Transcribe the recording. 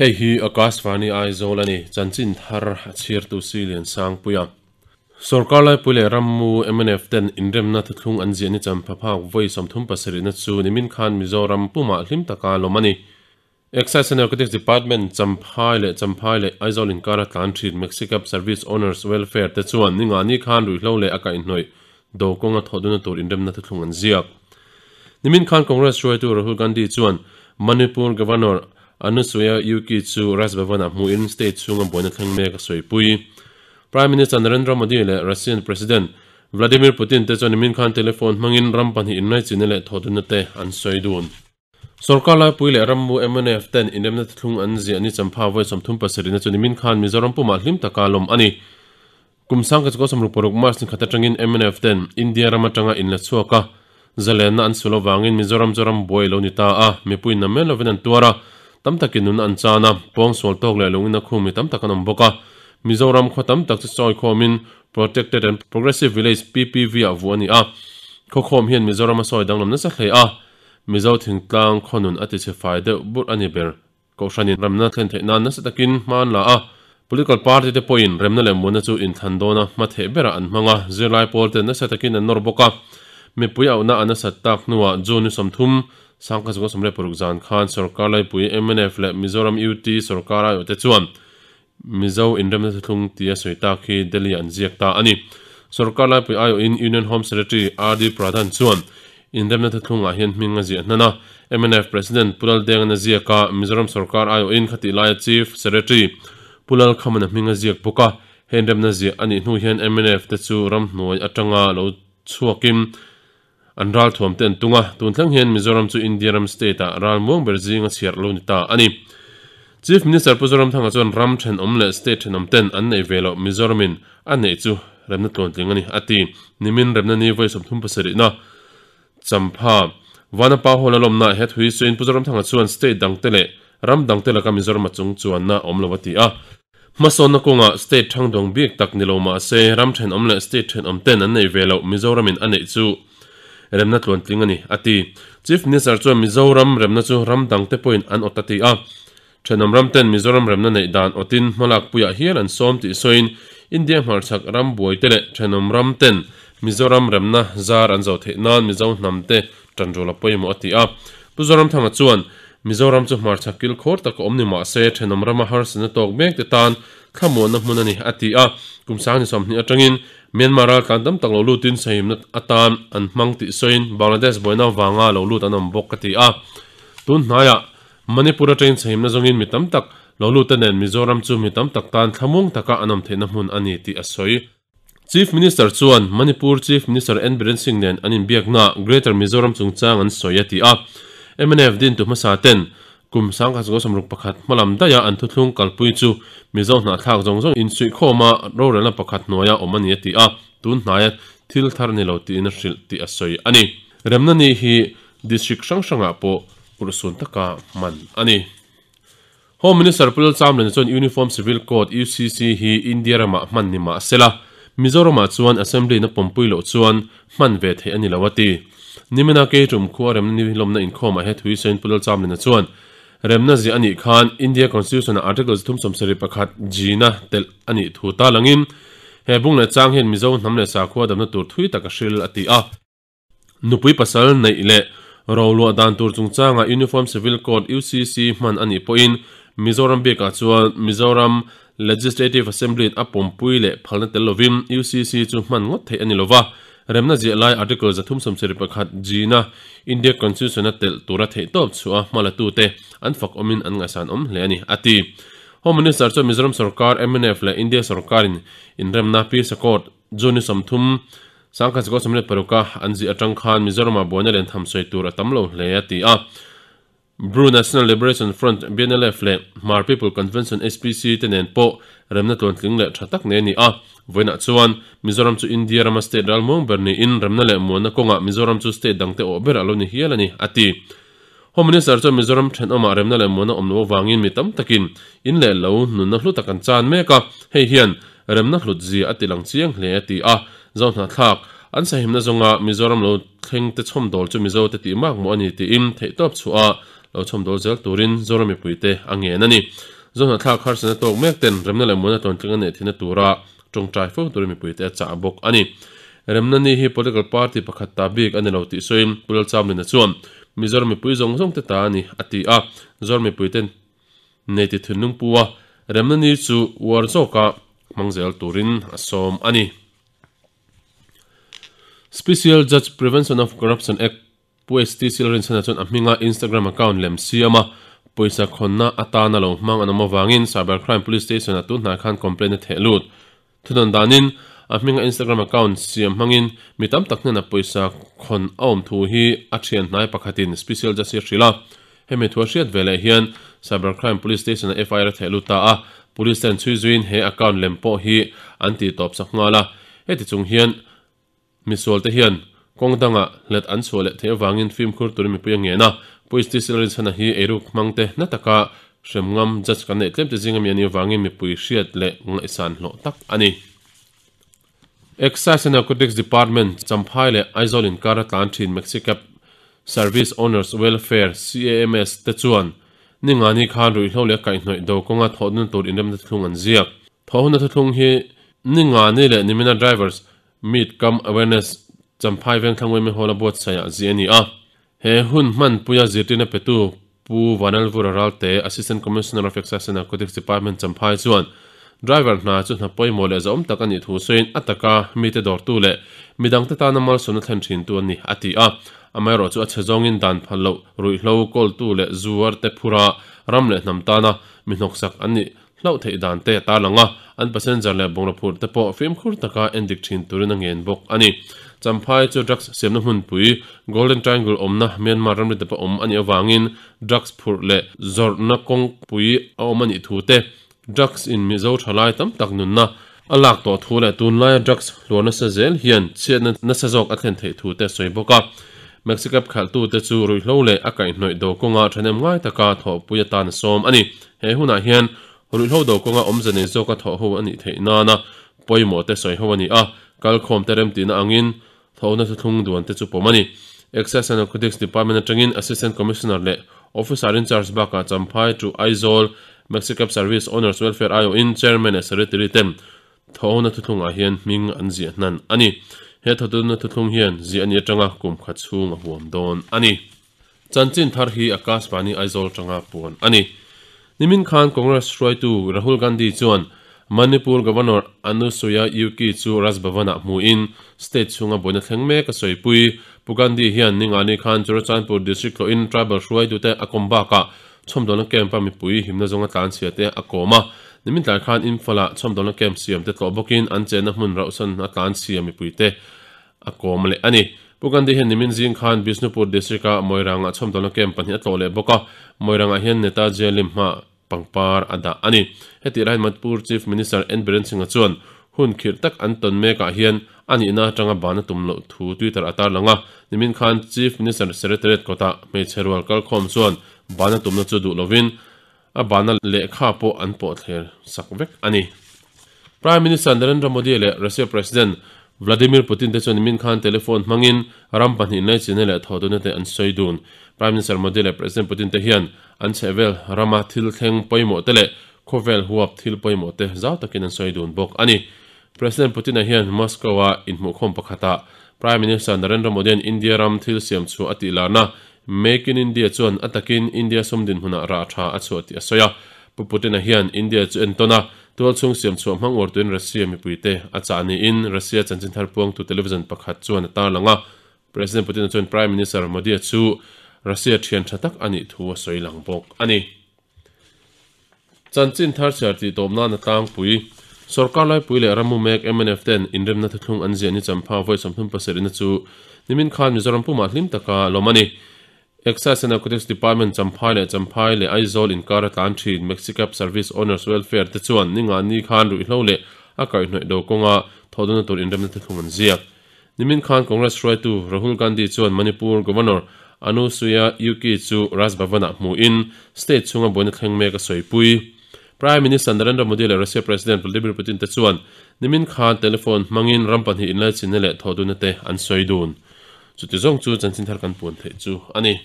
Hei hi Akashvani Aizawl a ni, chanchin thar a chhiartu Silian Sangpuia. Sorkar laipui leh rammu mnf ten inremna thuthlung an ziah ni champha phak vawi 37 na chu nimin khan Mizoram pumah hlim taka lawm a ni. Excise and Narcotics Department Champhai leh Champhai leh Aizawl inkara tlan thin Maxicab Service Owners Welfare te chuan ningani khan ruihhlo leh a kaihhnawih do kawnga thawhduna tur inremna thuthlung an ziak. Nimin khan Congress hruaitu Rahul Gandhi chuan Manipur Governor Anusuiya Uikey chu Raj Bhavan-ah hmuhin state chhunga buaina thleng mek a sawipui. Prime Minister Narendra Modi leh Russian President Vladimir Putin te chuan nimin khan telephone hmangin ram pahnih inraichinna leh thawhdunna te an sawi dun. Sorkar laipui leh rammu mnf ten inremna thlung an ziah ni champha vawi 37 na chu nimin khan Mizoram pumah hlim taka lawm a ni. Kum 1966 March ni khat atangin mnf ten India ram atanga inla chhuak a, zalenna an sul avangin Mizoram chu ram buai lo ni ta a, mipui na mel lovin an tuar a, tam takin nun an chan a, pawng sual tawk leh lungin a khum mi tam tak an awm bawk a. Mizoram khaw tam tak chu chawi khawmin Protected and Progressive Village, PPV, ah vuah a ni a, khawkhawm hian Mizoram a sawi danglam nasa hle a. Mizo thingtlang khawnun a tichhe fai deuh burh a ni ber. Kohhranin remna thlen theih nan nasa takin hma an la a, political party te pawhin remna leh muanna chu inthlan dawna hma theih berah an hmang a, zirlai pawl te nasa takin an nawr bawk a. Mipui auhna a nasat tak hnuah June ni 30, 1916 zan khan sorkar laipui mnf leh Mizoram UT sorkar aiawh te chuan Mizo inremna thuthlung tia sawi tak hi Delhi an ziak ta a ni. Sorkar laipui aiawhin Union Home Secretary RD Pradhan chuan inremna thuthlungah hian hming a ziah hnan a. Mnf President Pu Laldenga'n a ziak a, Mizoram sorkar aiawhin khatih laia Chief Secretary Pu Lalkhaman a hming a ziak bawk a. He inremna ziah a nih hnu hian mnf te chu ramhnuai atanga lo chhuakin an ralthuam te an tung a, tun thleng hian Mizoram chu India ram state ah ral muang ber zinga chhiar lo ni ta a ni. Chief Minister Pu Zoramthanga chuan ram thenawm leh state thenawm ten an neih ve loh Mizoramin a neih chu remna tluantling a ni, a ti. Nimin remna ni vawi 37 na Champha Vanapa Hall a lawmna he thui suin Pu Zoramthanga chuan state dangte leh ram dangte laka Mizoram a chung chuanna awm lo a ti a. Hmasawnna kawngah state thangdawng bik tak ni lo mah se, ram thenawm leh state thenawm ten an neih ve loh Mizoramin a neih chu remna tluantling a ni, a ti. Chief Minister chuan Mizoram remna chu ram dangte pawhin an awt a ti a. Thenawm ram ten Mizoram remna neih dan awtin hmalak puiah hial an sawm tih sawiin India hmarchhak ram buaite leh thenawm ram ten Mizoram remna zar an zo theih nan Mizo hnamte tanrual a pawimawh a ti a. Pu Zoramthanga chuan Mizoram chu hmarchhak kil khawr tak a awm ni mah se thenawm rama harsatna tawk mek te tan thlamuanna hmun a ni a ti a. Kum 2020 atangin Myanmar raltlan tam tak lo lutin sahimna atan an hmang tih sawiin Bangladesh buaina vanga lo lut an awm bawk a ti a. Tun hnaiah Manipur atangin sahimna zawngin mi tam tak lo lut te nen Mizoram chu mi tam tak tan thlamuang taka an awm theihna hmun a ni tih a sawi. Chief Minister chuan Manipur Chief Minister N Biren Singh nen an inbiaknaah Greater Mizoram chungchang an sawi a ti a. Mnf dintu hmasa ten kum 1961 hmalam daiha an thuthlung kalpui chu Mizo hnahthlak zawng zawng insuihkhawma rorelna pakhat hnuaia awm a ni a ti a, tun hnaia thil thar ni lo tiin a hrilh tih a sawi a ni. Remna ni hi District hrang hrangah pawh urhsun taka hman a ni. Home Minister Pu Lalchamlena chuan Uniform Civil Code, UCC, hi India ramah hman ni mah sela, Mizoramah chuan Assembly na pawmpui loh chuan hman ve theih a ni lo a ti. Nimina Keitum khua remna ni lawmna inkhawmah he thui sawiin Pu Lalchamlena chuan remna ziah a nih khan India Constitution-ah Article 31 G-na telh a nih thu ta langin he bung leh chang hian Mizo hnam leh sakhua damna tur thui tak a hril a ti a. Nupui pasal neih leh roluah dan tur chungchangah Uniform Civil Code, UCC, hman a nih pawhin Mizoram bikah chuan Mizoram Legislative Assembly a pawmpui leh phalna tel lovin UCC chu hman ngawt theih a ni lova, remna ziah lai Article 371 G-na India Constitution-a telh tura theihtawp chhuah a hmalatute an fak awmin an ngaihsan awm hle a ni, a ti. Home Minister chuan Mizoram sorkar, mnf leh India sorkarin inremna Peace Accord, June 30, 1946 an zih atang khan Mizoramah buaina len tham sawi tur a tam lo hle a ti a. Bru National Liberation Front, BNLF, leh Hmar People Convention, HPC, te nen pawh remna tluantling leh tha tak nei a ni a. Vawiinah chuan Mizoram chu India rama state ralmuang ber niin remna leh muanna kawngah Mizoram chu state dangte awh ber a lo ni hial a ni, a ti. Home Minister chuan Mizoram thenawmah remna leh muanna awm loh avangin mi tam takin in leh lo nunna hlu tak an chan mek a, hei hian remna hlut zia a ti lang chiang hle a ti a. Zohnahthlak an sahimna zawnga Mizoram lo thleng te chhawmdawl chu Mizo te tih mak maw a ni tiin theihtawp chhuah a lo chhawmdawl zel turin Zoram mipuite a ngen a ni. Zohnahthlak harsatna tawk mek ten remna leh muanna tawntling a neih theihna tura tawngtai fo turin mipuite a chah bawk a ni. Remna ni hi political party pakhat ta bik a ni lo tih sawiin Pu Lalchamlina chuan Mizoram mipui zawng zawng te ta a ni a ti a, Zoram mipuite nei ti thunlung pu a, remna ni chu uar zawka hmang zel turin a sawm a ni. Special Judge Prevention of Corruption Act Pu ST Silrinchhana chuan a hminga Instagram account lem siam a, pawisa khawnna atana lo hmang an awm avangin Cyber Crime Police Station ah tun hnai khan complaint a theh lut. Thunawn danin, a hminga Instagram account siam hmangin mi tam tak hnena pawisa khawn a awm thu hi a thian hnai pakhatin Special Judge hi a hrilh a. Hemi thu a hriat veleh hian Cyber Crime Police Station ah FIR a theh lut ta a, Police ten chhui zuiin he account lem pawh hi an tih tawp sak nghal a. Heti chung hian Misualte hian kawng dangah hlet an chhuah leh theih avangin fimkhur turin mipui a ngen a, Pu ST Silrinchhana hi eiruk hmangte na taka hrem ngam judge kan neih tlemte zinga mi a nih avangin mipui hriat leh ngaihsan hlawh tak a ni. Excise and Narcotics Department, Champhai leh Aizawl inkar a tlan thin Maxicab Service Owners Welfare, CAMS, te chuan ningani khan ruihhlo leh kaihhnawih do kawnga thawhna tur inremna thuthlung an ziak. Thawhna thuthlung hi ningani leh nimina drivers Meet Cum Awareness Champhai Vengthlang Women Hall a buatsaih ah zih a ni a. He hun hmanpuia zirtirna petu Pu Vanalvura Ralte, Assistant Commissioner of Excise and Narcotics Department Champhai chuan driver hna chu hna pawimawh leh zahawm tak a nih thu sawiin a taka mite dawrtu leh midangte tana malsawmna thlen thintu a ni a ti a. Amaherawh chu a chhe zawngin dan phal loh ruihhlo kawltu leh zuarte phura ram leh hnam tana mi hnawksak an nih Hlauh theih dan te a tarlang a, an passenger leh bungraw phurh te pawh fimkhur taka en dik thin turin a ngen bawk a ni. Champhai chu drugs siamna hmunpui Golden Triangle awmna Myanmar ramri te pawh awm a nih avangin drugs phurh leh zawrhna kawngpui a awm a nih thu te, drugs in Mizo thalai tam tak nunna a lak tawh thu leh tunlaia drugs hluar nasa zel hian chhiatna nasa zawk a thlen theih thu te a sawi bawk a. Maxicab khalhtute chu ruihhlo leh a kaihhnawih do kawnga thahnem ngai taka thawhpui atan a sawm a ni. He hunah hian ruihhlo do kawnga awmze nei zawka thawh ho a nih theih nana pawimawh te sawi ho a ni a, kalkhawm te remtihna angin thawhna thuthlung duan te chu pawm a ni. Excise and Narcotics Department atangin Assistant Commissioner leh Officer in Charge bakah Champhai to Aizawl Maxicab Service Owners Welfare aiawhin Chairman leh Secretary ten thawhna thuthlungah hian hming an ziah hnan a ni. He thawhtuna thuthlung hian ziah a ni atanga kum khat chhung a huam dawn a ni. Chanchin thar hi Akashvani Aizawl atanga puan a ni. Nimin khan Congress hruaitu Rahul Gandhi chuan Manipur Governor Anusuya Uikey chu Raj Bhavan-ah hmuin state chhunga buaina thleng mek a sawipui. Pu Gandhi hian ningani khan Churachandpur district tlawhin tribal hruaitute a kawm bakah chhawmdawlna camp-a mipui himna zawnga tlanchhia te a kawm a. Nimin tlai khan Imphal-ah chhawmdawlna camp siam te tlawh bawkin an chenna hmun rauhsan a tlanchhia mipuite a kawm leh a ni. Pu Gandhi hian nimin zing khan Bishnupur district-a Moirang-ah chhawmdawlna camp pahnih a tlawh leh bawk a, Moirang-ah hian Netaji lim hma pangpar a dah a ni. Hetih laiin Manipur Chief Minister N Biren Singh-a chuan hun khirh tak an tawn mekah hian a nihna atanga ban a tum loh thu Twitter a tarlang a, nimin khan Chief Minister Secretariat kawtah hmeichhe rual kalkhawm chuan ban a tumna chu duh lovin a banna lehkha pawh an pawh thler sak vek a ni. Prime Minister Narendra Modi leh Russia President Vladimir Putin te chuan nimin khan telephone hmangin ram pahnih naichina leh thawhduna te an sawi dun. Prime Minister Modi leh President Putin te hian an chhehvel rama thil thleng pawimawh te leh khawvel huap thil pawimawh te zau takin an sawi dun bawk a ni. President Putin-a hian Moscow-a inhmuhkhawm pakhatah Prime Minister Narendra Modi-a'n India ram thil siam chhuah a tih larna Make in India chuan a takin India sum dinhmunah rah tha a chhuah tih a sawi a. Pu Putin-a hian India chu entawn a, tualchhung siam chhuah hmang uar tuin Russia mipuite a chah niin Russia chanchin thar puangtu television pakhat chuan a tarlang a. President Putin-a chuan Prime Minister Modi-a chu Russia thian tha tak a nih thu a sawi lang bawk a ni. Chanchin thar chhiar tih tawp nan a tlangpui. Sorkar laipui leh rammu mek mnf ten inremna thuthlung an ziah ni champha vawi 37 na chu nimin khan Mizoram pumah hlim taka lawm a ni. Excise and Narcotics Department Champhai leh Champhai leh Aizawl inkar a tlan thin Maxicab Service Owners Welfare te chuan ninga ni khan ruihhlo leh a kaihhnawih do kawnga thawhdawna tur inremna thuthlung an ziak. Nimin khan Congress hruaitu Rahul Gandhi chuan Manipur Governor Anusuiya Uikey chu Raj Bhavan-ah hmuhin state chhunga buaina thleng mek a sawipui. Prime Minister Narendra Modi leh Russia President Vladimir Putin te chuan nimin khan telephone hmangin ram pahnih inlaichinna leh thawhdunna te an sawi dun. Chuti zawng chu chanchin thar kan puan theih chu a ni.